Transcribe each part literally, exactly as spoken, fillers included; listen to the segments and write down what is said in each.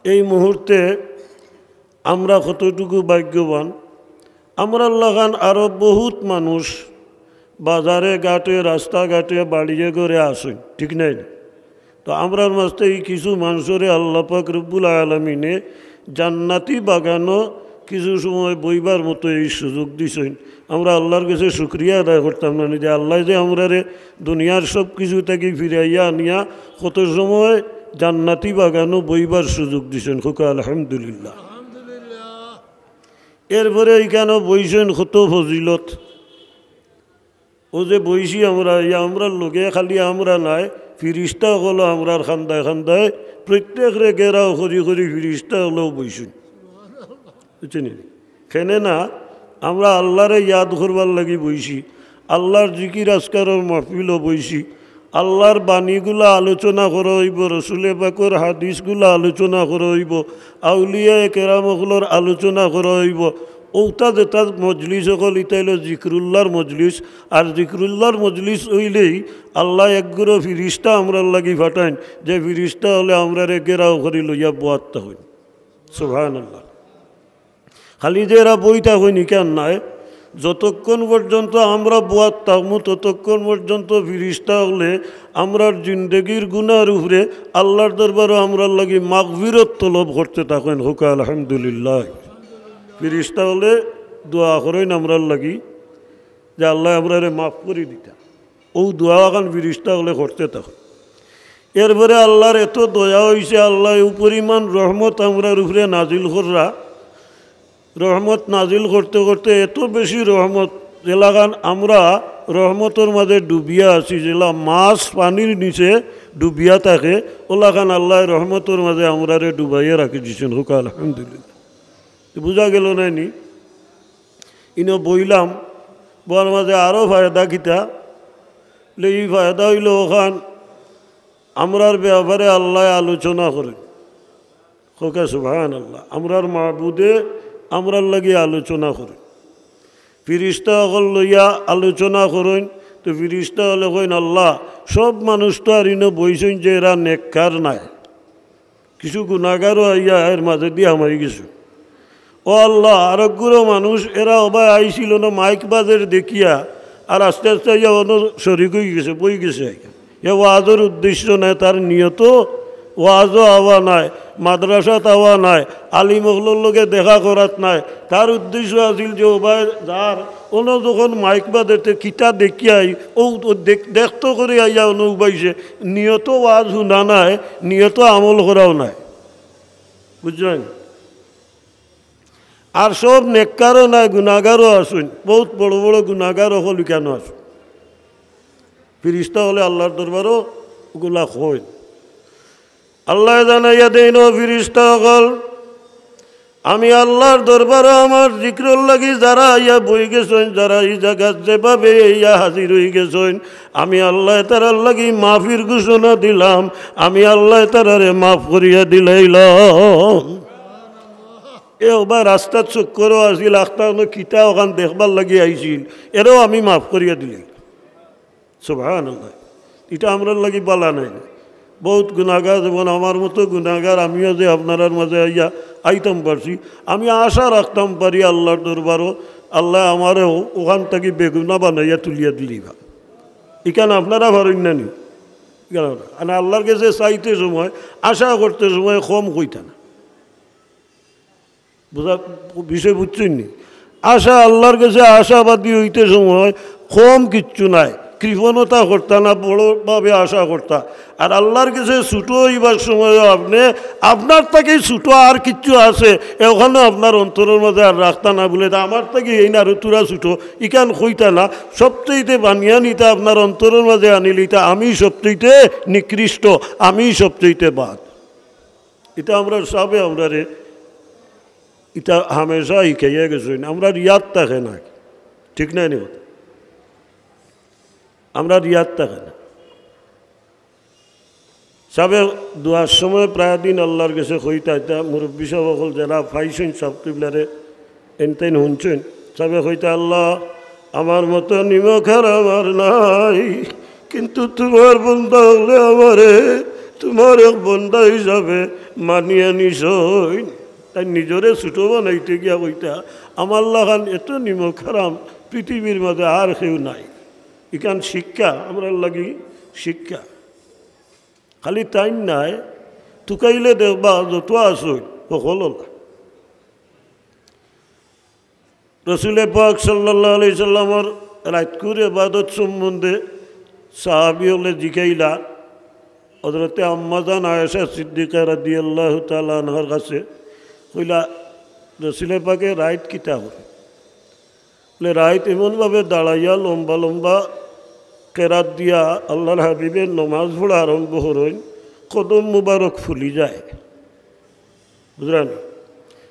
এই মুহূর্তে আমরা কতটুকু ভাগ্যবান, আমরার লাখান আরও বহুত মানুষ বাজারে ঘাটে, রাস্তাঘাটে, বাড়িয়ে ঘরে আছইন, ঠিক নায় নি? তো আমরার মাঝে এই কিছু মানুষরে আল্লাহ পাক রব্বুল আলামিনে জান্নাতি বাগানো কিছু সময় বইবার মতো এই সুযোগ দিছইন। আমরা আল্লাহর কাছে শুকরিয়া আদায় করতাম না নি যে আল্লাহ যে আমরারে দুনিয়ার সব কিছু থাকি ফিরাইয়া আনিয়া কত সময় জান্নাতি বাগানো বইবার সুযোগ দিছইন। কউক্কা আলহামদুলিল্লাহ। এরপরে ইখানো বইছইন কত ফজিলত। অউ যে বইছি আমরা, ইয়া আমরার লগে খালি আমরা নায়, ফিরিস্তা অকলও আমরার কান্দায় কান্দায়, প্রত্যেকরে ঘেরাও করি করি ফিরিস্তা অকলও বইছইন। বুঝছইন নি? কেনে না, আমরা আল্লাহরে ইয়াদ করবার লাগি বইছি, আল্লাহর জিকির আজকারর মাহফিলো বইছি, আল্লাহর বাণীগুলা আলোচনা করা অইবো, রসুলে পাকর হাদিসগুলা আলোচনা করা অইবো, আউলিয়ায়ে কেরাম অকলর আলোচনা করা অইবো। অউটা যেটা মজলিস অকল, ইটা অইলো জিকরুল্লাহর মজলিস। আর জিকরুল্লাহর মজলিস অইলেই আল্লাহ একগুরো ফিরিস্তা আমরার লাগি ফাটাইন, যে ফিরিস্তা অকলে আমরারে ঘেরাও করি লইয়া বওয়াত থাকইন। সুবহানাল্লাহ। খালি যে এরা বই থাকইন ইখান নায়, যতক্ষণ পর্যন্ত আমরা বওয়াত থাকমু, ততক্ষণ পর্যন্ত ফিরিস্তা অকলে আমরার জিন্দেগির গুনার উপরে আল্লাহর দরবারো আমরার লাগি মাগফিরত তলব করতে থাকইন। কউক্কা আলহামদুলিল্লাহ। ফিরিস্তা অকলে দোয়া করইন আমরার লাগি যে আল্লাহ আমরারে মাফ করি দিতা। অউ দোয়া অখান ফিরিস্তা অকলে করতে থাকইন। এরপরে আল্লাহর এত দয়া অইছে, আল্লাহ অউ পরিমাণ রহমত আমরার উপরে নাজিল কররা। রহমত নাজিল করতে করতে এত বেশি রহমত, যেলাখান আমরা রহমতর মাঝে ডুবিয়া আছি, যেলা মাছ পানির নিচে ডুবিয়া থাকে, অউলাখান আল্লাহ রহমতর মাঝে আমরারে ডুবাইয়া রাখি দিছইন। কউক্কা আলহামদুলিল্লাহ। তো বুঝা গেল না নি? ইনো বইলাম, বওয়ার মাঝে আরও ফায়দা কিতা? বলে, ই ফায়দা অইলো অখান আমরার ব্যাপারে আল্লাহ আলোচনা করইন। কউক্কা সুবহানাল্লাহ। আমরার মাবুদে আমরার লাগি আলোচনা করইন। ফিরিস্তা অকল লইয়া আলোচনা করইন। তো ফিরিস্তা অকলে কইন, আল্লাহ, সব মানুষ তো আর ইনো বইছইন যে এরা নেককার নায়, কিছু গুনাগারও আইয়া এর মাঝেদি হামাই গেছে। ও আল্লাহ, আরকগুরো মানুষ এরা অবায় আইছিল না মাইক বাজের দেখিয়া, আর আস্তে আস্তে আইয়া অনো শরিক অইগেছে, বইগেছে। এ ওয়াজর উদ্দেশ্য নায়, তার নিয়ত ওয়াজও আওয়া নায়, মাদ্রাসাত আওয়া নায়, আলিম অকলর লগে দেখা করাত নায়। তার উদ্দেশ্য আছিল যে অবায় যার অনো যখন মাইক বাজের তে কিতা দেখিয়াই, অউ দেখ-, দেখতো করি আইয়া অনো উবাইছে, নিয়ত ওয়াজ হুনা নায়, নিয়ত আমল করাও নায়। বুঝছইন? আর সব নেককারও নায়, গুনাগারও আছইন, বহুত বড় বড় গুনাগার অকল ইখানো আছইন। ফিরিস্তা অকলে আল্লাহর দরবারো অগুলা কইন। আল্লায় জানাইয়া দেইন, ও ফিরিস্তা অকল, আমি আল্লাহর দরবারো আমার জিকরর লাগি যারা আইয়া বই গেছইন, যারা ই জাগাত যেভাবে আইয়া হাজির অই গেছইন, আমি আল্লায় তারার লাগি মাফির ঘোষণা দিলাম, আমি আল্লায় তারারে মাফ করিয়া দিলাইলাম। এ অবায় রাস্তাত চক্করও আছিল, আখতা অনো কিতা অখান দেখবার লাগি আইছিল, এরেও আমি মাফ করিয়া দিলাই। সুবহানাল্লাহ। ইটা আমরার লাগি বালা নায় নি? বহুত গুনাগার, যেমন আমার মতো গুনাগার, আমিও যে আপনারার মাঝে আইয়া আইতাম পারছি, আমি আশা রাখতাম পারি আল্লাহর দরবারো, আল্লায় আমারে অ-, অখান থাকি বেগুনা বানাইয়া তুলিয়া দিলিবা। ইখান আপনারা পারইন না নি? ইখান আমরা। আর আল্লাহর গেছে চাইতে সময়, আশা করতে সময় কম কইতা না। বুঝা, বিষয় বুঝছইন নি? আশা, আল্লাহর গেছে আশাবাদী অইতে সময় কম কিচ্ছু নায়, কৃপণতা করতা না, বড়ভাবে আশা করতা। আর আল্লাহর গেছে ছুটো অইবার সময়ও আপনে আপনার থাকি ছুটো আর কিচ্ছু আছে, অখানও আপনার অন্তরর মাঝে আর রাখতা না, বুলে, "তা আমার থাকি এইন আরো থুড়া ছুটো", ইখান কইতা না। সবচাইতে বানিয়া নিতা, আপনার অন্তরর মাঝে আনিলিতা, "আমি সবচাইতে নিকৃষ্ট, আমি সবচাইতে বাদ।" ইটা আমরার সাবে আমরারে ইটা হামেশা হিকাইয়া গেছইন, আমরার ইয়াদ থাকে না, ঠিক নায় নি কথা? আমরার ইয়াদ থাকে না। সাবে দোয়ার সময় প্রায় দিন আল্লাহর গেছে কইতা, ইতা মুরব্বি সাব অকল যেরা পাইছইন সাব কিবলারে, এনতেন হুনছইন, সাবে কইতা, "আল্লাহ, আমার মতো নিমক হারাম আর নাই, কিন্তু তুমার বন্দা অকলে আমারে তুমার এক বন্দা হিসাবে মানিয়া নিছইন। তাইন নিজরে ছোট বানাইতে গিয়া কইতা, "আমার লাখান এত নিমক হারাম পৃথিবীর মাঝে আর কেউ নাই।" ইখান শিক্ষা, আমরার লাগি শিক্ষা। খালি তাইন নায়, তুকাইলে দেখবা যত আছইন, হকলর। রসুলে পাক সাল্লাল্লাহু আলাইহি সাল্লামর রাইতকুর ইবাদত সম্বন্ধে সাহাবী অকলে জিকাইলা হযরতে আম্মাজান আয়েশা সিদ্দিকা রাদিয়াল্লাহু তাআলা আনহার কাছে, কইলা, "রসুলে পাকে রাইত কিতা করে?" বলে, "রাইত এমনভাবে দাঁড়াইয়া লম্বা লম্বা কেরাত দিয়া আল্লাহর হাবিবে নমাজ পড়া আরম্ভ করইন, কদম মুবারক ফুলি যায়।" বুঝরা নি?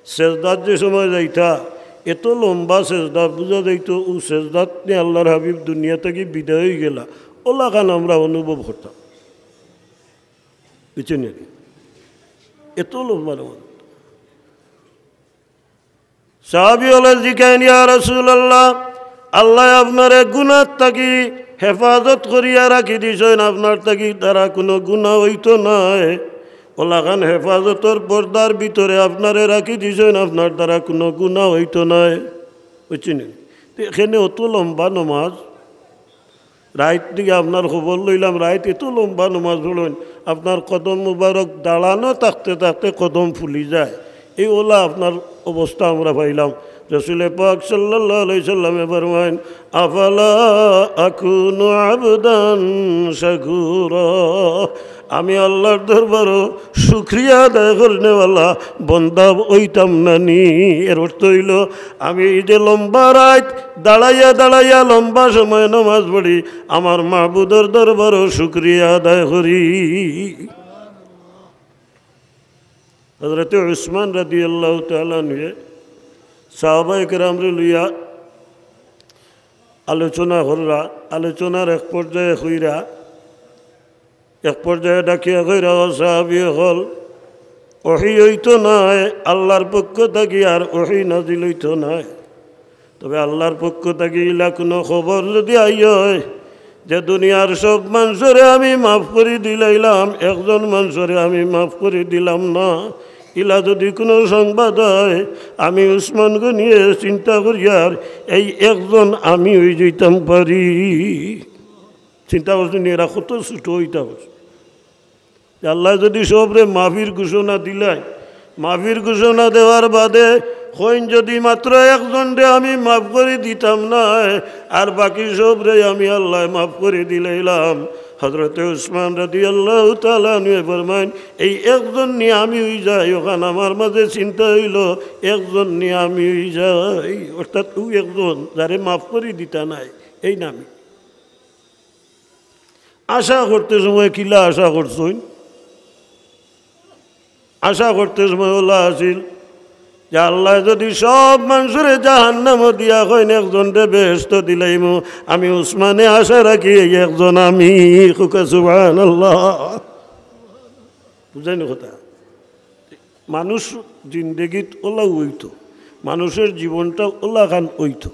সেজদাত যে সময় যাইতা, এত লম্বা সেজদা, বুঝা যাইতো অউ সেজদাত নিয়া আল্লাহর হাবিব দুনিয়া থাকি বিদায় অইগেলা। অলাখান আমরা অনুভব করতাম। বুঝছইন নি? এত লম্বা নমাজ। সাহাবী অকলে জিকাইন, "ইয়া রাসূলুল্লাহ, আল্লায় আপনারে গুনাহ থাকি হেফাজত করিয়া রাখি দিছইন, আপনার থাকি দ্বারা কুনু গুনাহ অইতো নায়। অলাখান হেফাজতর পর্দার ভিতরে আপনারে রাখি দিছইন, আপনার দ্বারা কুনু গুনাহ অইতো নায়।" বুঝছইন নি? তে এখানে অত লম্বা নমাজ, রাইত দিকে আপনার খবর লইলাম, রাইত এত লম্বা নমাজ পড়ইন, আপনার কদম মুবারক দাঁড়ানো থাকতে থাকতে কদম ফুলি যায়। এই অলা আপনার অবস্থা আমরা পাইলাম। রসুলে পাক সাল্লাল্লাহু আলাইহি সাল্লামে ফরমাইন, "আফালা আকুনু আবদান শাকুরা।" আমি আল্লাহর দরবারো শুকরিয়া আদায় করনেওয়ালা বন্দা অইতাম না নি? এর অর্থ অইলো, আমি এই যে লম্বা রাইত দাঁড়াইয়া দাঁড়াইয়া লম্বা সময় নমাজ পড়ি, আমার মাবুদর দরবারো শুকরিয়া আদায় করি। হযরতে উসমান রাদিয়াল্লাহু তাআলা আনহু সাহাবায়ে কেরামরে লইয়া আলোচনা কররা, আলোচনার এক পর্যায়ে কইরা, এক পর্যায়ে ডাকিয়া কইরা, "ও সাহাবী অকল, ওহী অইতো নায়, আল্লাহর পক্ষ থাকি আর ওহী নাজিল অইতো নায়। তবে আল্লাহর পক্ষ থাকি ইলা কুনু খবর যুদি আই অয় যে দুনিয়ার সব মানষরে আমি মাফ করি দিলাইলাম, একজন মানষরে আমি মাফ করি দিলাম না, ইলা যুদি কুনু সংবাদ অয়, আমি উসমান গনিয়ে চিন্তা করিয়ার এই একজন আমি অই যাইতাম পারি।" চিন্তা করছইন নি, এরা কত ছোট অইতা পারে। যে আল্লায় যুদি সবরে মাফির ঘোষণা দিলাইন, মাফির ঘোষণা দেওয়ার বাদে কইন, "যুদি মাত্র একজনরে আমি মাফ করি দিতাম নায়, আর বাকি সবরে আমি আল্লায় মাফ করি দিলাইলাম।" হযরতে উসমান রাদিয়াল্লাহু তাআলা আনহু ফরমাইন, "এই একজন নি আমি অই যাই, অখান আমার মাঝে চিন্তা অইলো, একজন নি আমি অই যাই।" অর্থাৎ অউ একজন যারে মাফ করি দিতা নায়, এই নামি। আশা করতে সময় কিলা আশা করছইন? আশা করতে সময় অলা আছিল যে আল্লায় যুদি সব মানষরে জাহান্নামো দিয়া কইন একজনরে বেহেস্তো দিলাইমু, আমি উসমানে আশা রাখি এই একজন আমি। কউক্কা সুবহানাল্লাহ। বুঝছইন নি কথা? মানুষ জিন্দেগিত অলাউ অইতো, মানুষর জীবনটা অলাখান অইতো।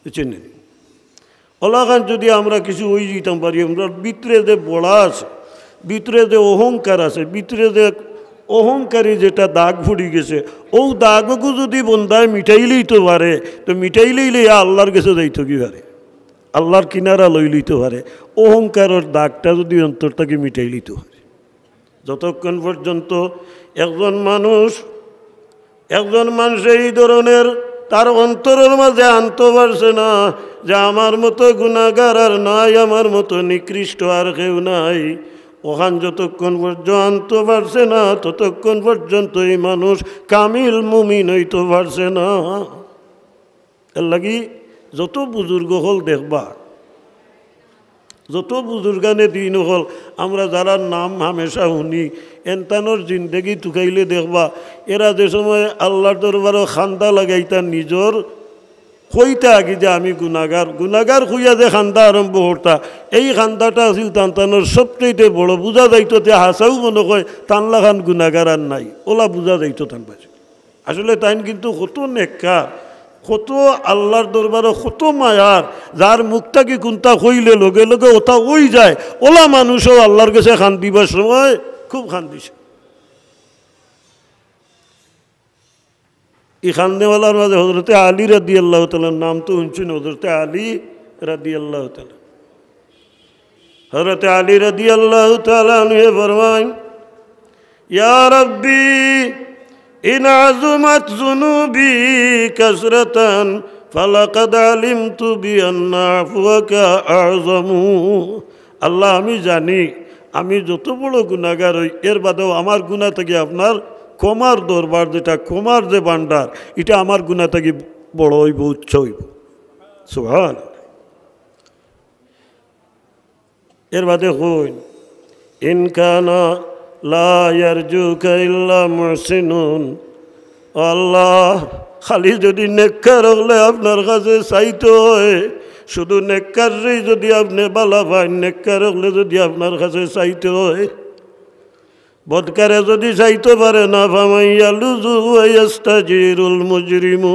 বুঝছইন নি? অলাখান যুদি আমরা কিছু অই যাইতাম পারি, আমরার ভিতরে যে বড়া আছে, ভিতরে যে অহংকার আছে, ভিতরে যে অহংকারী যেটা দাগ পড়ি গেছে, অউ দাগগু যুদি বন্দায় মিটাইলিতো পারে, তো মিটাইলিলে আল্লাহর গেছে যাইতোগি পারে, আল্লাহর কিনারা লইলিতো পারে। অহংকারর দাগটা যুদি অন্তর থাকি মিটাইলিতো পারে, যতক্ষণ পর্যন্ত একজন মানুষ, একজন মানষে এই ধরনের তার অন্তরর মাঝে আনতো পারছে না যে আমার মতো গুনাগার আর নাই, আমার মতো নিকৃষ্ট আর কেউ নাই, অখান যতক্ষণ পর্যন্ত আনতো পারছে না, ততক্ষণ পর্যন্ত এই মানুষ কামিল মুমিন অইতো পারছে না। এরলাগি যত বুজুর্গ অকল দেখবা, যত বুজুর্গানে দিন অকল, আমরা যারার নাম হামেশা হুনি, এনতানর জিন্দেগি তুকাইলে দেখবা, এরা যে সময় আল্লাহর দরবারো কান্দা লাগাইতা নিজর, কইতা আগে যে আমি গুনাগার, গুনাগার কইয়া যে কান্দা আরম্ভ করতা, এই কান্দাটা আছিল তান তানর সবচাইতে বড়। বুঝা যাইতো যে হাছাউ মনো কয় তান লাখান গুনাগার আর নাই, অলা বুঝা যাইতো তান পাছে। আসলে তাইন কিন্তু কত নেককার, কত আল্লার দরবারো কত মায়ার, যার মুখ থাকি কুনতা কইলে লগে লগে অতা অইযায়, অলা মানুষও আল্লার গেছে কান্দিবার সময় খুব কান্দিছে। ই কান্দনেওয়ালার মাঝে হজরতে আলী রাদিয়াল্লাহু তাআলা, নাম তো হুনছইন, হজরতে আলী রাদিয়াল্লাহু তাআলা। হজরতে আলী রাদিয়াল্লাহু তাআলা আনহু ফরমাইন, "ইয়া রাব্বি, ইন আযুমাত যুনুবি কাসরাতান, ফালাকাদ আলিমতু বিআন্না আফওয়াকা আযমু।" আল্লাহ, আমি জানি আমি যত বড় গুনাগার অই, এর বাদেও আমার গুনা থাকি আপনার ক্ষমার দরবার, যেটা ক্ষমার যে ভান্ডার, ইটা আমার গুনা থাকি বড় অইবো, উচ্চ অইবো। সুবহান। এর বাদে কইন, "ইন কানা লা ইয়ারজুকা ইল্লা মুহসিনুন।" ও আল্লাহ, খালি যদি নেককার অকলে আপনার কাছে চাইতে অয়, শুধু নেককাররেই যদি আপনে বালা পাইন, নেককার অকলে যদি আপনার কাছে চাইতে অয়, বদকারে যদি চাইতে পারে না, ফামান ইয়ালুযু ওয়া ইয়াস্তাজিরুল মুজরিমু,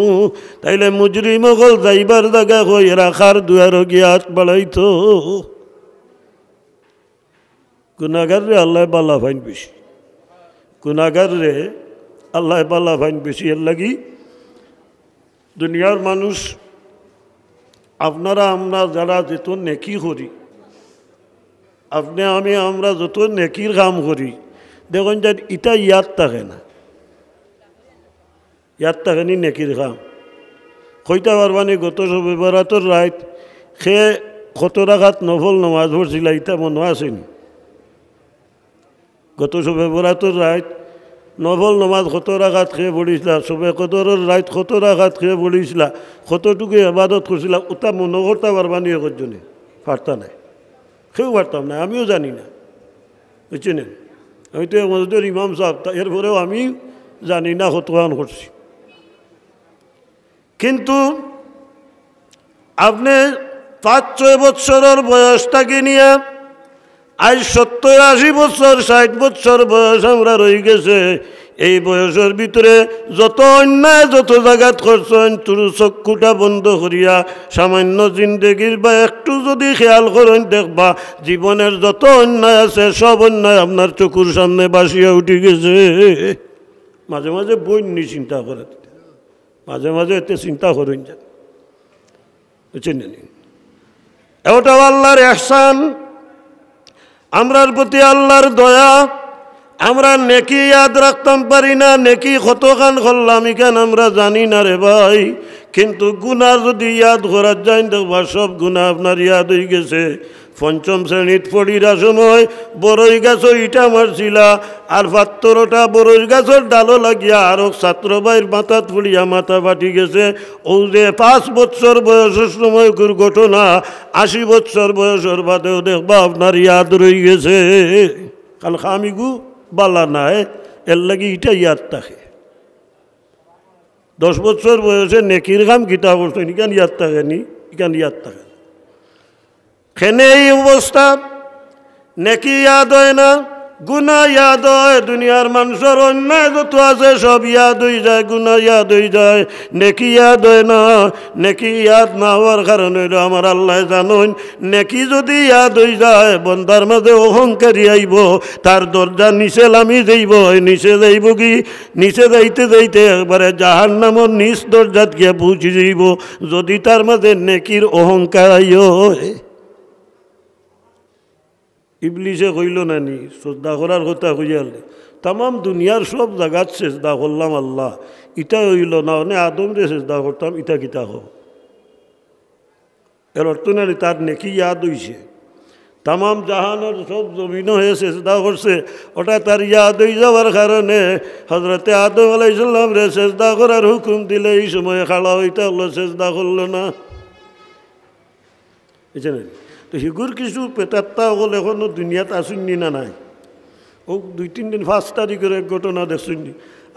তাইলে মুজরিম অকল যাইবার জাগা কই, রাখার দুয়ারো গিয়া আত বাড়াইতো। গুনাগাররে আল্লায় বালা পাইন বেশি, গুনাগাররে আল্লায় বালা পাইন বেশি। এর লাগি দুনিয়ার মানুষ, আপনারা আমরা যারা যত নেকি করি, আপনে আমি আমরা যত নেকির কাম করি, দেখইন যেন ইটা ইয়াদ থাকে না। ইয়াদ থাকে নি নেকির কাম? কইতা পারবা নি গত শবে বরাতর রাইত কে কত রাকাত নফল নমাজ পড়ছিলা, ইতা মনো আছে নি? গত শবে বরাতর রাইত নফল নমাজ কত রাকাত কে পড়ছিলা, শবে কদরর রাইত কত রাকাত কে পড়ছিলা, কতটুকু ইবাদত করছিলা, অতা মনো করতা পারবা নি একজনে? পারতা নায়, কেউ পারতাম না, আমিও জানি না, বুঝছইন নি? আমি তো এক মসজিদর ইমাম সাব, তা এরপরেও আমি জানি না কতখান করছি। কিন্তু আপনে পাঁচ ছয় বৎসরর বয়স থাকি নিয়া আইজ সত্তর আশি বৎসর, ষাইট বৎসর বয়স আমরার অইগেছে। এই বয়সর ভিতরে যত অন্যায় যত জাগাত করছইন, তুরু চক্ষুটা বন্ধ করিয়া সামান্য জিন্দেগির বা একটু যদি খেয়াল করইন, দেখবা জীবনের যত অন্যায় আছে সব অন্যায় আপনার চকুর সামনে ভাসিয়া উঠি গেছে। মাঝে মাঝে বইন নি চিন্তা করে, মাঝে মাঝে এতে চিন্তা করইন যে, বুঝছইন নি? এটাও আল্লার ইহসান, আমরার প্রতি আল্লার দয়া। আমরা নেকি ইয়াদ রাখতাম পারি না, নেকি কতখান করলাম ইখান আমরা জানি না রে ভাই। কিন্তু গুনা যদি ইয়াদ করাত যাইন, দেখবা সব গুনা আপনার ইয়াদ অইগেছে। পঞ্চম শ্রেণীত পড়িরা সময় বড়ই গাছো ইটা মারছিলা, আর পাত্থরটা বড়ই গাছর ডালো লাগিয়া আরক ছাত্র ভাইর মাথাত পড়িয়া মাথা ফাটি গেছে। অউ যে পাঁচ বৎসর বয়সর সময়কুর ঘটনা, আশি বৎসর বয়সর বাদেও দেখবা আপনার ইয়াদ রইগেছে। কারণ কাম ইগু বালা নায়, এর লাগি ইটা ইয়াদ থাকে। দশ বৎসর বয়সে নেকির কাম কিতা করছইন, ইখান ইয়াদ থাকে নি, ইখান ইয়াদ থাকে। কেনে এই অবস্থা? নেকি ইয়াদ অয় না, গুনা ইয়াদ অয়। দুনিয়ার মানষর অন্যায় যত আছে সব ইয়াদ অইযায়, গুনা ইয়াদ অইযায়, নেকি ইয়াদ অয় না। নেকি ইয়াদ না অওয়ার কারণ অইলো আমার আল্লায় জানইন, নেকি যদি ইয়াদ অইযায়, বন্দার মাঝে অহংকারী আইবো, তার দরজা নিচে লামি যাইবো, নিচে যাইবোগি, নিচে যাইতে যাইতে একবারে জাহান্নামর নিচ দরজাত গিয়া পৌঁছি যাইবো। যদি তার মাঝে নেকির অহংকার আইয়, ইবলিসে কইলো না নি, সেজদা করার কথা কইয়ালে, তামাম দুনিয়ার সব জাগাত সেজদা করলাম আল্লাহ, ইটা অইলো না, অনে আদমরে সেজদা করতাম, ইটা কিতা কও? এর অর্থ না নি, তার নেকি ইয়াদ অইছে। তামাম জাহানর সব জমিনো হে সেজদা করছে, ওটা তার ইয়াদ অইযাওয়ার কারণে হজরতে আদম আলাইহিস সালামরে সেজদা করার হুকুম দিলে এই সময় খাড়া অইতা অইলো, সেজদা করলো না। বুঝছইন নি? তো হিগুর কিছু প্রেতাত্মা অকল এখনো দুনিয়াত আছইন নি না নাই? অউ দুই তিন দিন, পাঁচ তারিখর এক ঘটনা দেখছইন নি?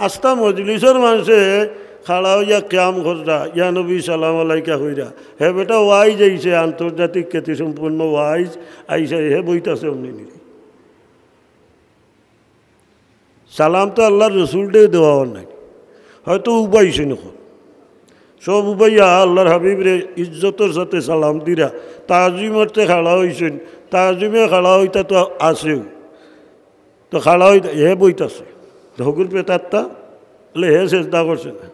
আস্তা মজলিসর মানষে খাড়া অইয়া কিয়াম কররা, ইয়া নবী সালাম আলাইকা কইরা। হে বেটা ওয়াইজ আইছে, আন্তর্জাতিক খ্যাতিসম্পন্ন ওয়াইজ আইছে, হে বইতাছে অমনি নি। সালাম তো আল্লার রসুলরে দেওয়া অর নায়, হয়তো উবাইছে নখন। সব উবাইয়া আল্লাহর হাবিবরে ইজ্জতর সাথে সালাম দিরা, তাজিমর তে খাড়া অইছইন, তাজিমে খাড়া অইতা তো আছেউ, তো খাড়া অইতা, হে বইতাছে, হগুর পেতাত্তা, বলে হে সেজদা করছে না,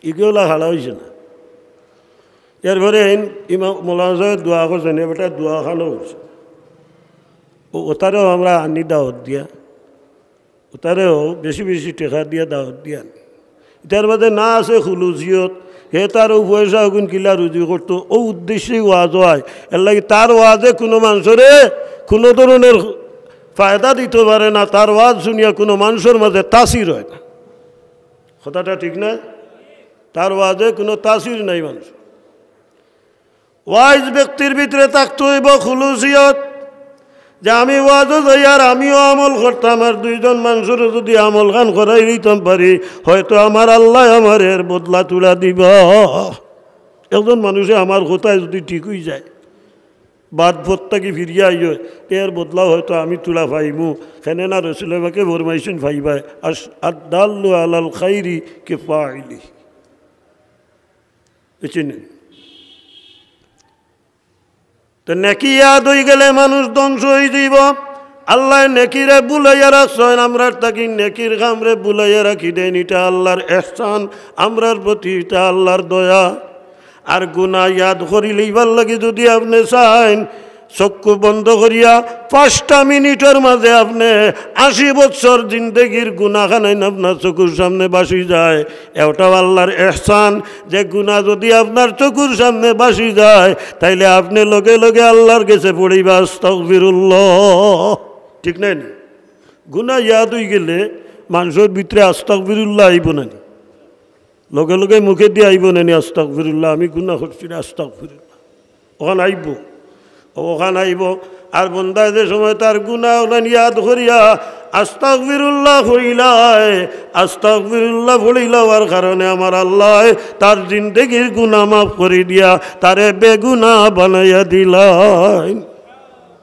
ইগেওলা খাড়া অইছে না। এরপরে এইন ইমাম মৌলানা সাহেব দোয়া করছেন, এ বেটা দোয়া খানো করছে। ও, ওতারেও আমরা আনি দাওয়াত দিয়া, ওতারেও বেশি বেশি টেকা দিয়া দাওয়াত দিয়া আনি। ইতার মাঝে না আছে খুলুসিয়ত, হে তার ও পয়সা অগুন কিলা রুজি করতো, ও উদ্দেশ্যেই ওয়াজ হয়। এর লাগি তার ওয়াজে কোনো মানুষরে কোনো ধরনের ফায়দা দিতে পারে না, তার ওয়াজ শুনিয়া কোনো মানুষর মাঝে তাসির হয় না। কথাটা ঠিক না? তার ওয়াজে কোনো তাসির নাই মানুষ। ওয়াইজ ব্যক্তির ভিতরে থাকতে হইব খুলুসিয়ত, যে আমি ওয়াজও যাই আর আমিও আমল করতাম, আর দুইজন মানুষের যদি আমল খান করাই দিতাম পারি, হয়তো আমার আল্লাহ আমার এর বদলা তুলা দিবা। একজন মানুষে আমার কথায় যদি ঠিক হয়ে যায়, বাদ পথ থাকি ফিরিয়া আইও, এর বদলা হয়তো আমি তুলা পাইমু। কেনে না রসুল পাকে ফরমাইছেন, পাইবায়, আস-, আদ্দাল্লু আলাল খাইরি কে ফাইলি। বুঝছেন? তো নেকি ইয়াদ হয়ে গেলে মানুষ ধ্বংস হয়ে যাইব। আল্লাহ নেকিরে বুলাইয়া রাখছেন, আমরার থাকি নেকির কামরে বুলাইয়া রাখি দেন, এটা আল্লাহর এহসান, আমরার প্রতি এটা আল্লাহর দয়া। আর গুনাহ ইয়াদ করি লইবার লাগি যদি আপনি চাইন, চক্ষু বন্ধ করিয়া পাঁচটা মিনিটের মাঝে আপনি আশি বছর জিন্দেগির গুনাহ খানাইন আপনার চকুর সামনে বাসি যায়, এটাও আল্লাহর এহসান। যে গুনাহ যদি আপনার চকুর সামনে বাসি যায়, তাইলে আপনি লগে লগে আল্লাহর গেছে পড়িবা আস্তাগফিরুল্লাহ। ঠিক নাই নি? গুনাহ ইয়াদ হয়ে গেলে মানুষের ভিতরে আস্তাগফিরুল্লাহ আইব না নি? লগে লগে মুখে দিয়ে আইব না নি, "আস্তাগফিরুল্লাহ, আমি গুনাহ করছি রে, আস্তাগফিরুল্লাহ"? ওখান আইব, ওখান আইব। আর বন্দায় যে সময় তার গুনাহ ওখান ইয়াদ করিয়া আস্তাগফিরুল্লাহ পড়িলায়, আস্তাগফিরুল্লাহ পড়িলাওয়ার কারণে আমার আল্লাহ তার জিন্দেগির গুনাহ মাফ করি দিয়া তারে বেগুনা বানাইয়া দিলাইন।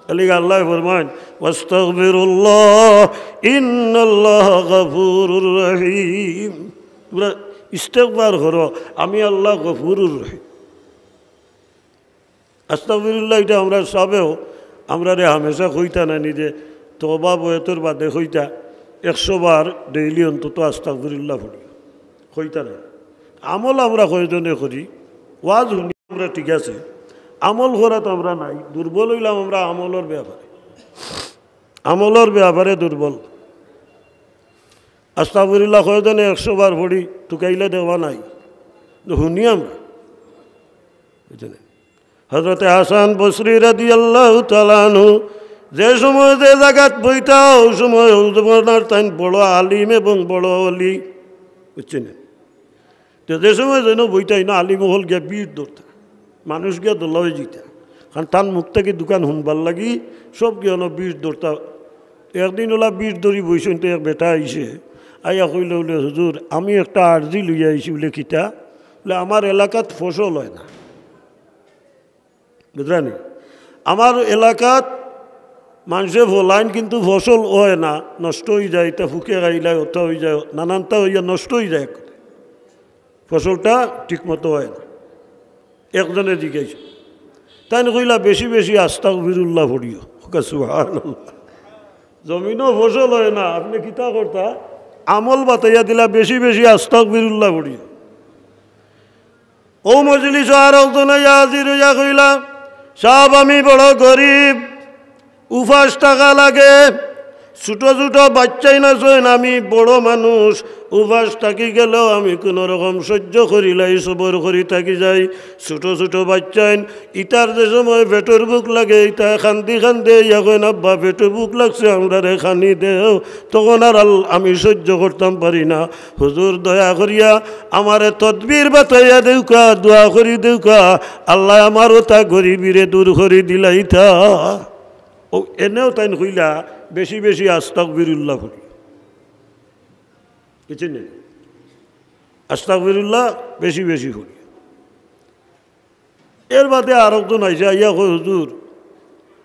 এলিগা আল্লাহ ফরমাইন, "ওয়াস্তাগফিরুল্লাহ, ইন্নাল্লাহ গাফুরুর রহিম।" তোমরা ইস্তেগফার করো, আমি আল্লাহ গফুরুর রহিম। আস্তাগফিরুল্লাহ, এটা আমরা সবেও, আমরারে হামেশা কইতা না নিজে, তওবা বয়াতর বাদে কইতা, একশো বার ডেইলি অন্তত আস্তাগফিরুল্লাহ পড়ি, কইতা না। আমল আমরা কয়জনে করি, ওয়াজ শুনি আমরা ঠিক আছে, আমল করাত আমরা নাই, দুর্বল হইলাম আমরা আমলর ব্যাপারে, আমলর ব্যাপারে দুর্বল। আস্তাগফিরুল্লাহ কয়জনে একশো বার পড়ি, তুকাইলে দেওয়া নাই, তো শুনি আমরা। বুঝলেন? হযরতে হাসান বসরি রাদিয়াল্লাহু তাআলা আনহু যে সময় যে জাগাত বইতা, ওই সময় ওই জমানার তাইন বড় আলিম এবং বড় অলি, বুঝছেন? তো যে সময় যেন বইতা, ইনো আলিম অকল গিয়া ভিড় ধরতা, মানুষ গিয়া দলা হয়ে যিতা, কারণ তান মুখ থাকি দোকান শুনবার লাগি সব গিয়া অনো ভিড় ধরতা। একদিন ওলা ভিড় ধরি বইছইন, তো এক বেটা আইছে, আইয়া কইল বলে, "হুজুর, আমি একটা আরজি লইয়া আইছি।" বলে, "কিতা?" বলে, "আমার এলাকাত ফসল হয় না।" বুঝরা নি? আমার এলাকাত মানষে ফলাইন কিন্তু ফসল অয় না, নষ্ট অইযায়, ইটা ফুকে খাইলায়, ওটা অইযায়, নানানটা অইয়া নষ্ট অইযায়, ফসলটা ঠিকমতো অয় না। একজনে জিজ্ঞাসা, তাইন কইলা, "বেশি বেশি আস্তাগফিরুল্লাহ পড়িও।" কউক্কা সুবহানাল্লাহ। জমিনো ফসল অয় না, আপনে কিতা করতা? আমল বাতাইয়া দিলা, "বেশি বেশি আস্তাগফিরুল্লাহ পড়িও।" ও মজলিসো আর একজন আইয়া হাজির অইয়া কইলা, "সাব, আমি বড় গরিব, উপাস থাকা লাগে, ছোট ছোট বাচ্চাইন আছইন, আমি বড় মানুষ, উপাস থাকি গেলেও আমি কোনো রকম সহ্য করিলাই, সবর করি থাকি যাই। ছোট ছোট বাচ্চাইন, ইতার যে সময় পেটর ভুক লাগে, ইতায় কান্দি কান্দি ইয়া কইন, 'আব্বা, পেটর ভুক লাগছে, আমরারে খানি দেও।' তখন আর আল-, আমি সহ্য করতাম পারি না।" হুজুর, দয়া করিয়া আমারে তদবির বাতাইয়া দেউক্কা, দোয়া করি দেউক্কা, আল্লায় আমার অতা গরিবিরে দূর করি দিলাইতা। ও, এনেও তাইন কইলা, "বেশি বেশি আস্তাগফিরুল্লাহ পড়ি।" বুঝছেন নি? আস্তাগফিরুল্লাহ বেশি বেশি পড়ি। এর বাদে আর একজন আইসে, আইয়া কয়, "হুজুর,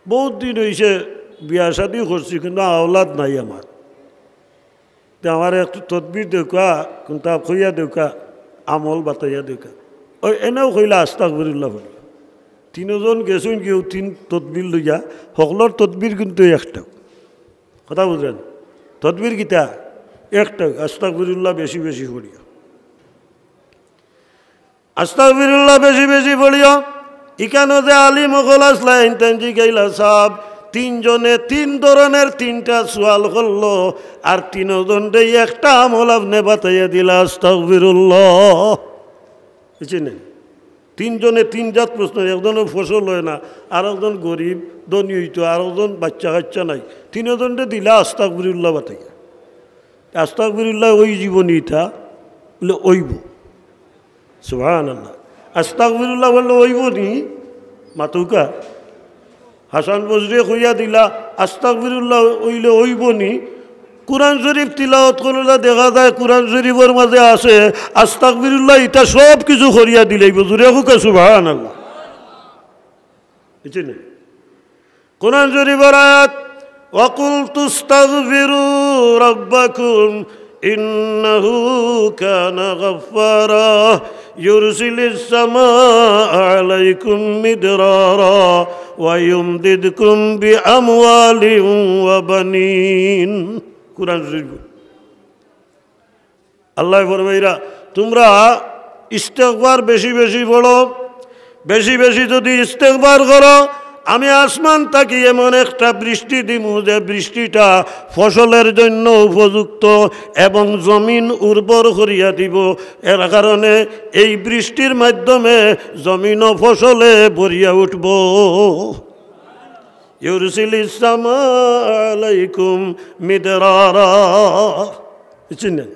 বহুত দিন অইছে, বিয়া শাদি করছি, কিন্তু আওলাদ নাই আমার। তে আমারে একটু তদবির দেউক্কা, কুন্তা কইয়া দেউক্কা।" আমল বাতাইয়া দেউক্কা। ওই এনেও কইলা আস্তাগফিরুল্লাহ পড়িও। তিনজন গেছইন কেউ তিন তদবির লইয়া, হকলর তদবির কিন্তু একটাউ। কথা বুঝরা নি? তদবির কিতা? একটাউ, আস্তাগফিরুল্লাহ বেশি বেশি পড়িও। আস্তাগফিরুল্লাহ বেশি বেশি পড়িও। ইখানো যে আলিম অকল আছলা, ইনতাইন জিগাইলা, "সাব, তিনজনে তিন ধরনের তিনটা সুয়াল করলো, আর তিনজনরে একটা আমল আপনে বাতাইয়া দিলা, আস্তাগফিরুল্লাহ।" বুঝছইন নি? তিনজনে তিন জাত প্রশ্ন, একজনর ফসল অয় না, আরকজন গরিব, ধনী অইতো, আরকজন বাইচ্চা কাইচ্চা নাই, তিনজনরে দিলা আস্তাগফিরুল্লাহ বাতাইয়া। আস্তাগফিরুল্লাহ অইযিবো নি ইতা? বলে, "অইবো।" সুবহানাল্লাহ। আস্তাগফিরুল্লাহ বললে অইবো নি? মাতউক্কা। হাসান বসরিয়ে কইয়া দিলা, "আস্তাগফিরুল্লাহ অইলে অইবো নি?" কুরআন শরীফ তিলাওয়াত করলে দেখা যায়, কুরআন শরীফর মাঝে আছে, "আস্তাগফিরুল্লাহ ইতা সব কিছু করিয়া দিলাইবো।" জুরে কউক্কা সুবহানাল্লাহ। বুঝছইন নি? কুরআন শরীফর আয়াত, "ওয়াকুলতু ইস্তাগফিরু রাব্বাকুম ইন্নাহু কানা গাফফারা, ইউরসিলিস সামাআ আলাইকুম মিদরারা ওয়া ইউমদিদকুম বিআমওয়ালিন ওয়া বানিন।" কুরআন শরীফ। আল্লায় ফরমাইরা, "তুমরা ইস্তেগফার বেশি বেশি পড়ো, বেশি বেশি যুদি ইস্তেগফার করো, আমি আসমান থাকি এমন একটা বৃষ্টি দিমু যে বৃষ্টিটা ফসলর জন্য উপযুক্ত এবং জমিন উর্বর করিয়া দিবো। এর কারণে এই বৃষ্টির মাধ্যমে জমিনও ফসলে ভরিয়া উঠবো।" ইউরসিলিস সামাআ আলাইকুম মিদরারা। বুঝছইন নি?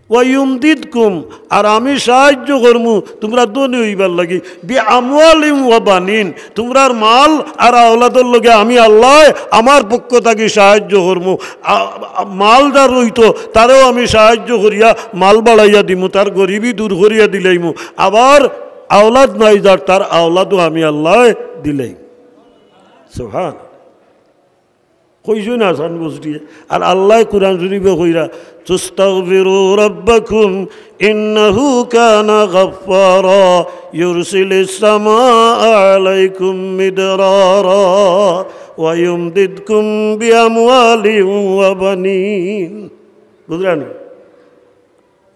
ওয়া ইউমদিদকুম, আর আমি সাহায্য করমু তুমরা ধনী অইবার লাগি, বিআমওয়ালিন ওয়া বানিন, তুমরার মাল আর আওলাদর লগে আমি আল্লায় আমার পক্ষ থাকি সাহায্য করমু। আ-, আ-, মাল যার অইতো তারেও আমি সাহায্য করিয়া মাল বাড়াইয়া দিমু, তার গরিবি দূর করিয়া দিলাইমু। আবার আওলাদ নাই যার, তার আওলাদও আমি আল্লায় দিলাইমু। সুবহান। কইছইন হাসান বসরিয়ে। আর আল্লায় কুরআন শরীফো কইরা, "তুস্তাগফিরু রাব্বাকুম ইন্নাহু কানা গাফফারা, ইউরসিলিস সামাআ আলাইকুম মিদরারা ওয়া ইউমদিদকুম বিআমওয়ালিন ওয়া বানিন।" বুঝরা নি?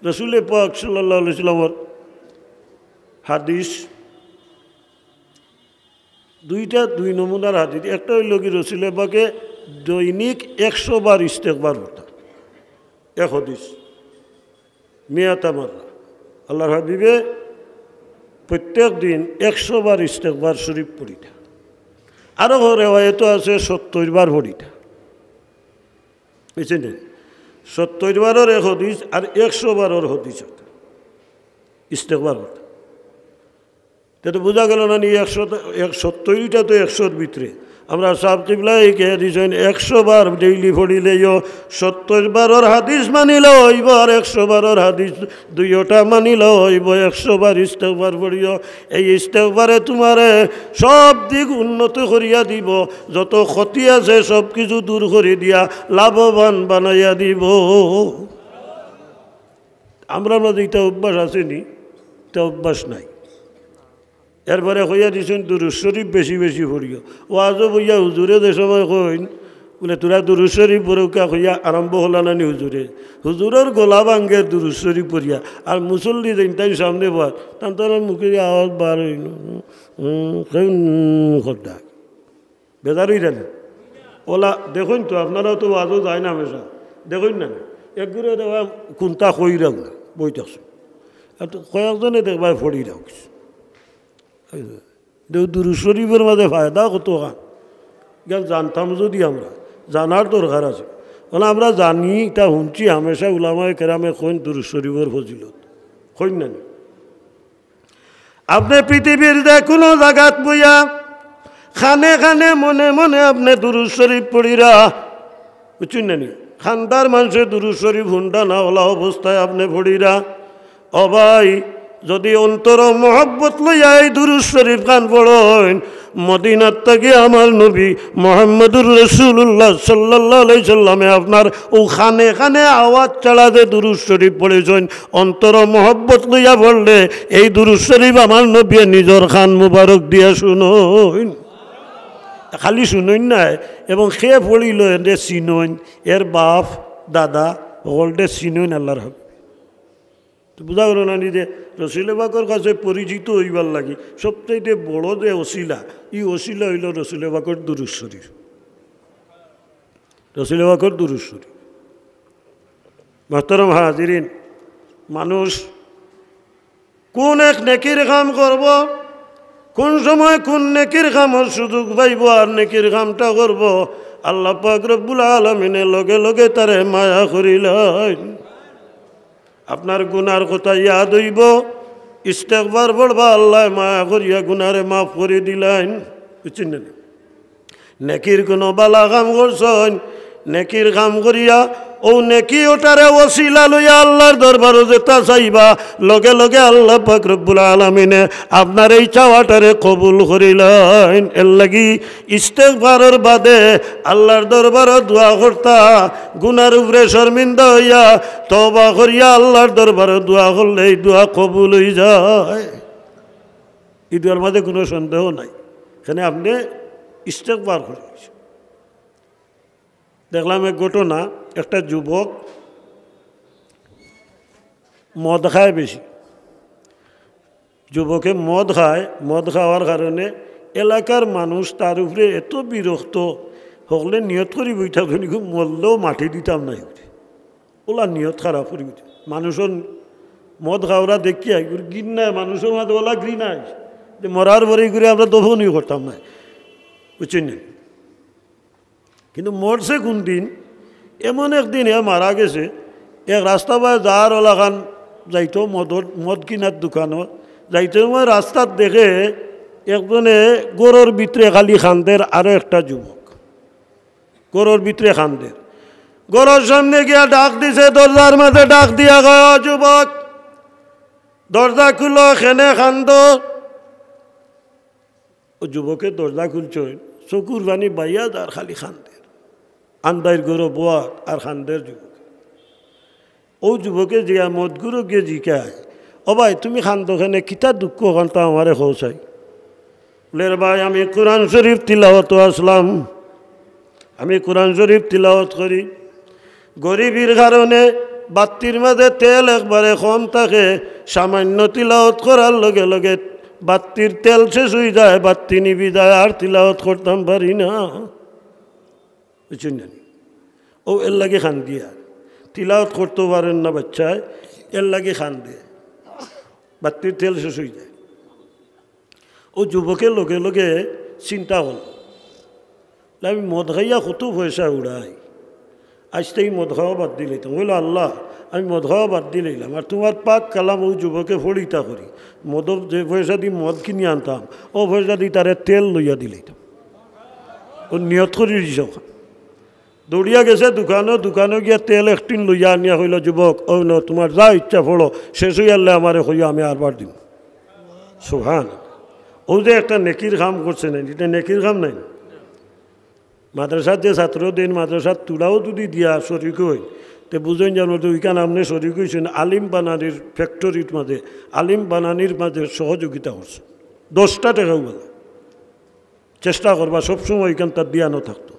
রসুলে পাক সাল্লাল্লাহু আলাইহি ওয়াসাল্লামর হাদিস, দুইটা, দুই নমুনার হাদিস। একটা অইলো কি, রসুলে পাকে দৈনিক একশো বার ইস্তেগফার করতা। এক হাদিস, মিয়াতা মাররা। আল্লাহর হাবিবে প্রত্যেক দিন একশো বার ইস্তেগফার শরীফ পড়িতা। আরো রেওয়ায়েতো আছে সত্তইর বার পড়িতা। বুঝছইন নি? সত্তইর বারর এক হাদিস আর একশো বারর হাদিস একটা। ইস্তেগফার করতা। তে তো বুঝা গেল না নি, একশো, এক, সত্তইরটা তো একশোর ভিতরে। আমরার সাব কিবলায় কইয়া দিছইন, একশো বার ডেইলি পড়িলেও সত্তইর বারর হাদিস মানিলে অইবো, আর একশো বারর হাদিস দুইওটা মানিলে অইবো। একশো বার ইস্তেগফার পড়িও, এই ইস্তেগফারে তুমারে সব দিক উন্নত করিয়া দিবো, যত ক্ষতি আছে সব কিছু দূর করি দিয়া লাভবান বানাইয়া দিবো। আমরার মাঝে ইটা অভ্যাস আছে নি? ইটা অভ্যাস নাই। এরপরে কইয়া দিছইন, "দুরুদ শরীফ বেশি বেশি পড়িও।" ওয়াজো বইয়া হুজুরে যে সময় কইন, বুলে, "তুরা দুরুদ শরীফ পড়উক্কা" কইয়া আরম্ভ করলা না নি হুজুরে? হুজুরর গলা ভাঙ্গে দুরুদ শরীফ পড়িয়া, আর মুসল্লি যেইন তাইন সামনে বওয়াত, তান তান মুখে আওয়াজ বার অইন, উম, উম, উম, করতা। বেজার অইরা নি? ওলা দেখইন তো, আপনারাও তো ওয়াজো যাইন হামেশা, দেখইন না নি? এক গুরে দেখবা কুন্তা কইরাও না, বই থাকছে। আর তো কয়েকজনে দেখবা পড়িরাও কিছু। দে-, দুরুদ শরীফর মাঝে ফায়দা কত খান। ইখান জানতাম যুদি আমরা, জানার দরকার আছে। মানে আমরা জানি, ইটা হুনছি হামেশা উলামায়ে কেরামে কইন দুরুদ শরীফর ফজিলত। কইন না নি? আপনে পৃথিবীর যে কুনু জাগাত বইয়া কানে কানে মনে মনে আপনে দুরুদ শরীফ পড়িরা, বুঝছইন না নি? কান্দার মানষে দুরুদ শরীফ হুনরা না, ওলা অবস্থায় আপনে পড়িরা। ও ভাই, যুদি অন্তরো মহব্বত লইয়া এই দুরুদ শরীফ খান পড়ইন, মদিনাত থাকি আমার নবী মুহাম্মদুর রাসূলুল্লাহ সাল্লাল্লাহু আলাইহি সাল্লামে আপনার অউ কানে কানে আওয়াজ ছাড়া যে দুরূদ শরীফ পড়ছইন, অন্তরো মহব্বত লইয়া পড়লে এই দুরূদ শরীফ আমার নবীয়ে নিজর কান মুবারক দিয়া হুনইন। খালি হুনইন নায়, এবং কে পড়িলো এরে চিনইন, এর বাপ, দাদা, হকলরে চিনইন আল্লাহর হাবিব। তো বুঝা গেল না নি যে রসুলে পাকর কাছে পরিচিত অইবার লাগি সবচাইতে বড় যে ওসিলা, ই ওসিলা অইলো রসুলে পাকর দুরূদ শরীফ। রসুলে পাকর দুরূদ শরীফ। মোহতরম হাজিরিন, মানুষ কুন এক নেকির কাম করবো, কুন সময় কুন নেকির কামর সুযোগ পাইবো আর নেকির কামটা করবো, আল্লাহ পাক রব্বুল আলামিনে লগে লগে তারে মায়া করিলাইন। আপনার গুনার কথা ইয়াদ অইবো, ইস্তেগফার পড়বা, আল্লায় মায়া করিয়া গুনারে মাফ করি দিলাইন। বুঝছইন নি? নেকির কুনু বালা কাম করছইন, নেকির কাম করিয়া অউ নেকি অটারে ওসিলা লইয়া আল্লাহর দরবারো যেতা চাইবা, লগে লগে আল্লাহ পাক রব্বুল আলামিনে আপনার এই চাওয়াটারে কবুল করিলাইন। এরলাগি ইস্তেগফারর বাদে আল্লাহর দরবারো দোয়া করতা, গুনার উপরে শর্মিন্দা অইয়া তওবা করিয়া আল্লাহর দরবারো দোয়া করলে ই দোয়া কবুল অইযায়। ই দোয়ার মাঝে কুনু সন্দেহ নাই। এখানে আপনে ইস্তেগফার করি। দেখলাম এক ঘটনা, একটা যুবক মদ খায় বেশি। যুবকে মদ খায়, মদ খাওয়ার কারণে এলাকার মানুষ তার উপরে এত বিরক্ত, হকলে নিয়ত করি বইতা ধরি মরলেও মাটি দিতাম না। অলা নিয়ত খারাপ করি বইতা। মানুষর মদ খাওরা দেখিয়া ইগুর ঘিন্নায়, মানুষর মাঝে অলা ঘৃণা আইছে যে মরার পরে ইগুরে আমরা দফনই করতাম না। বুঝছইন নি? কিন্তু মরছে কুন দিন? এমন একদিন হে মারা গেছে, এক রাস্তা বায় যার অলাখান যাইতো মদর, মদ কিনার দোকানো, যাইতো সময় রাস্তাত দেখে একজনে ঘরর ভিতরে খালি কান্দের, আরো একটা যুবক ঘরর ভিতরে কান্দের। ঘরর সামনে গিয়া ডাক দিছে, দরজার মাঝে ডাক দিয়া কয়, "ও যুবক, দরজা খুলো, কেনে কান্দো?" অউ যুবকে দরজা খুলছইন, চকুর পানি বাইয়া যার, খালি কান্দের। আন্দাইর ঘরো বওয়াত আর কান্দের যুবক। অউ যুবকে জিয়া মদগুরো গিয়া জিকায়, "ও ভাই, তুমি কান্দো কেনে, কিতা দুঃখ অখানতা আমারে কও চাই?" বলে, "রে ভাই, আমি কোরআন শরীফ তিলাওয়াতো আছলাম, আমি কোরআন শরীফ তিলাওয়াত করি, গরিবির কারণে বাত্তির মাঝে তেল একবারে কম থাকে, সামান্য তিলাওয়াত করার লগে লগে বাত্তির তেল শেষ অইযায়, বাত্তি নিবি যায়, আর তিলাওয়াত করতাম পারি না।" বুঝছইন নি? অউ এরলাগি কান্দিয়া তিলাওয়াত করতেও পারের না বাচ্চায়, এরলাগি কান্দে, বাত্তির তেল শেষ অইযায়। অউ যুবকে লগে লগে চিন্তা করলো, "আমি মদ খাইয়া কত পয়সা উড়াই, আইজ থাকি মদ খাওয়া বাদ দিলাইতাম।" কইলো, "আল্লাহ, আমি মদ খাওয়া বাদ দিলাইলাম, আর তুমার পাক কালাম অউ যুবকে পড়িতা করি, মদ যে পয়সাদি মদ কিনি আনতাম, অউ পয়সাদি তারে তেল লইয়া দিলাইতাম।" অউ নিয়ত করি দিছে অখান। দৌড়িয়া গেছে দোকানো, দোকানো গিয়া তেল এক টিন লইয়া আনিয়া কইলো, "যুবক, অউ নেও, তুমার যা ইচ্ছা পড়ো, শেষ অইয়ারলে আমারে কইও, আমি আরবার দিমু।" সুবহান। অউ যে একটা নেকির কাম করছে না, ইটা নেকির কাম নায় নি? মাদ্রাসাত যে ছাত্র দেইন, মাদ্রাসাত তুলাও যুদি দিয়া শরিক অইন, তে বুঝইন যেন যে অউখান আপনে শরিক অইছইন আলিম বানানির ফ্যাক্টরির মাঝে, আলিম বানানির মাঝে সহযোগিতা করছে। দশটা টেকাও বলে চেষ্টা করবা সবসময় অউখান তার ধিয়ানো থাকতো।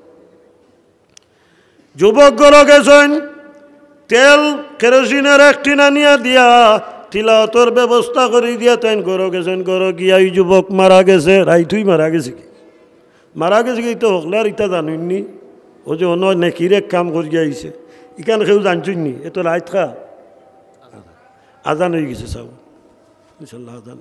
যুবক ঘরো গেছইন, তেল কেরোসিনর এক টিন আনিয়া দিয়া তিলাওয়াতর ব্যবস্থা করি দিয়া তাইন ঘরো গেছইন। ঘরো গিয়া ই যুবক মারা গেছে, রাইতই মারা গেছে গি। মারা গেছে গি তো হকলে আর ইতা জানইন নি। অউ যে অনো নেকির এক কাম করিয়া আইছে, ইখান কেউ জানছইন নি? এত রাইত খা আজান অইগেছে, চাও। ইনশাল্লাহ আজান।